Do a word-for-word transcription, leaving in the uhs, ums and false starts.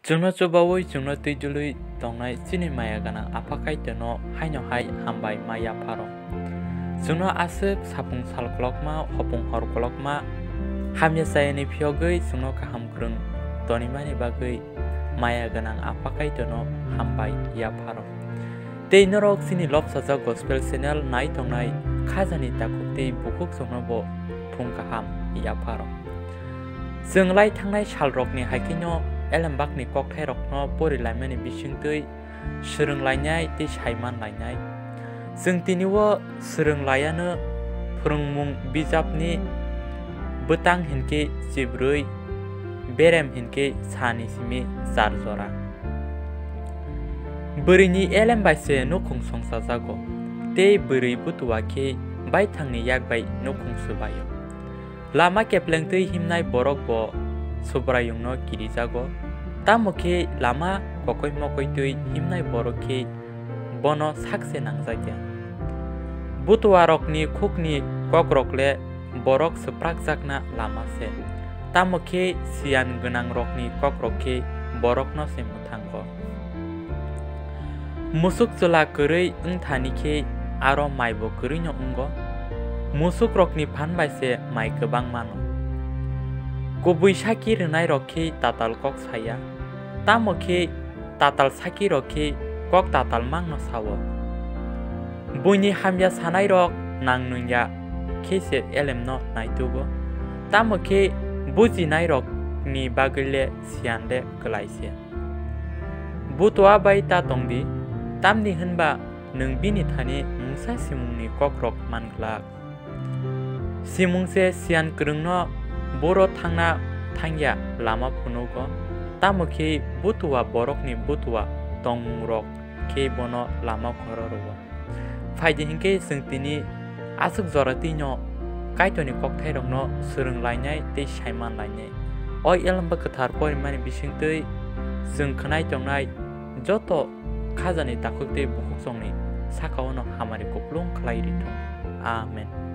Chwngno chubaui chwngno twijlwi tongnai chini maya gwnang Apha Kaitorno haino hai hambai ma yapharo. Chwngno aswk sapung sal kolokma, hopung hor kolokma, hamya chayani phiyogwi chwngno kaham kwrwng tonimani bagwi maya gwnang Apha Kaitorno hambai yapharo. Tei norok chini lobsajak Gospel Channel nai tongnai khajani takhuk tei bukhuk chwngno bo phung kaham yapharo. Chwng lai thangnai salrokni hai kheno elembakni kokthairokno pori laimani bisingtwi swrwng lainai tei saiman lainai. Chwng tini o swrwng laiano phwrwngmung bijapni bwtang hinkhe chibrwi, berem hinkhe sani simi char jora. Bwrwini elem bai se nukhung songchajago, tei bwrwi butua khe baithangni yak bai nukhung swbaio. Lama keplengtwi himnai borok bo Subraiyungno kirijago, tamo khe lama kokoi mokoitwi himnai borok khe bono sakse nangjakya. Butuarokni khukni kokrok le borok swprakjakna lama se, tamo khe siyan gwnangrokni kokrok khe borokno se mwthango. Musuk chwla kwrwi wng thani khe aro maibo kwrwino wngo. Musukrokni phan bai se mai kwbang mano. Kubui saki rwnairok khe tatal kok saya, tamo khe tatal sakirok khe kok tatal mangno sao. Buini hamya sanairok nang nungya khe se elemno naitugo, tamo khe bujinairokni bagwi le siyan le kwlai se. Butua bai ta tong di, tamni hwnba nwng bini thani mungsa simungni kokrok man glak. Simung se siyan kwrwngno boro thangna thangya lama phunugo, tamo khe butua borokni butua tongmungrok khe bono lama khoro rwo. Phaidi hinkhe chwng tini aswk jora twino Kaitorni kokthairokno swrwng lainai tei saiman lainai. O elembak kwthar porimani bisingtwi chwng khwnai tongnai joto khajani takhuk tei bukhuk chongni saka-o no hamari kupulung khlai rithung. Amen.